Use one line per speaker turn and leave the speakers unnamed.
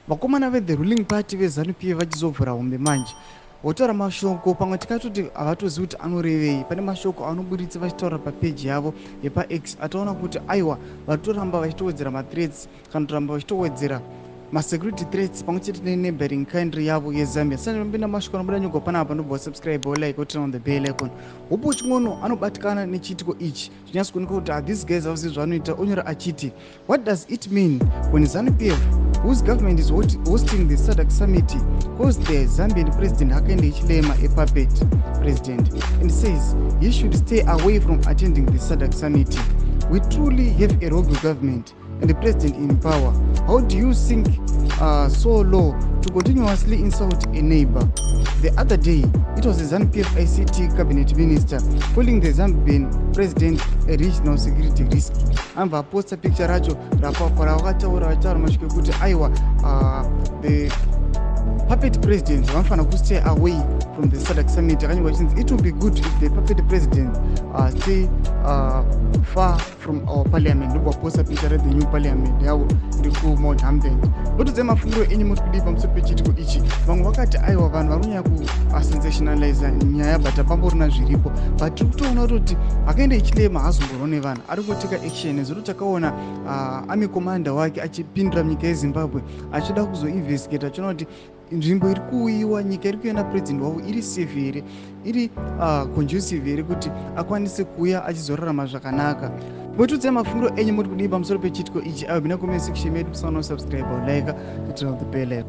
Vakomana vethe ruling party veZANU PF vachizovhura hombe manje, votaura mashoko pamwe tikatoti havatozivi kuti anorevei. Pane mashoko anoburitsa vachitaura papeji yavo yepaX, ataona kuti aiwa, varitoramba vachitowedzera mathreats kana kutoramba vachitowedzera masecurity threats pamwe chete neneighboring country yavo yeZambia. Sandipinda mashoko anobuda nyogwa panapa, ndobva wasubscribe, wolike, woturn on the bell icon. Hopewell Chin'ono anobatikana nechiitiko ichi, zvinyatso kuoneka kuti these guys havazivi zvaanoita. Onyora achiti, "What does it mean when ZANU PF, whose government is hosting the SADC summit, calls the Zambian President Hakainde Hichilema a puppet president and says he should stay away from attending the SADC summit? We truly have a rogue government and the president in power. How do you sink so low to continuously insult a neighbor? The other day it was the ZANU-PF ICT cabinet minister calling the Zambian president a regional security risk." Anobva aposta picture racho ravakataura, vachitaura mashoko ekuti aiwa, the puppet presidents vanofanira kustay away from the SADC summit. Akanyorwa chinzi, "It will be good if the puppet presidents stay far from our parliament." Ndobva posta picture rethe new parliament yavo iri kuMount Hampden. Votodzai mafungiro enyu, muri kudii pamusoro pechiitiko ichi? Vamwe vakati aiwa, vanhu vari kunyanya kusensationaliza nyaya, but hapamborina zviripo. But tiri kutoona kutoti Hakainde Hichilema haazomborwa nevanhu, ari kuteka action. Nezuro takaona army commander wake achipindura munyika yeZimbabwe achida kuzoinvestigate, achiona kuti nzvimbo iri kuuyiwa, nyika iri kuenda president wavo iri safe here, iri conducive here kuti akwanise kuuya achizorarama zvakanaka. Votudzai mafungiro enyu, muri kudii pamusoro pechiitiko ichi? Ayo bina comment section medu. Musaona kusubscribe, like, kuturn on the bell icon.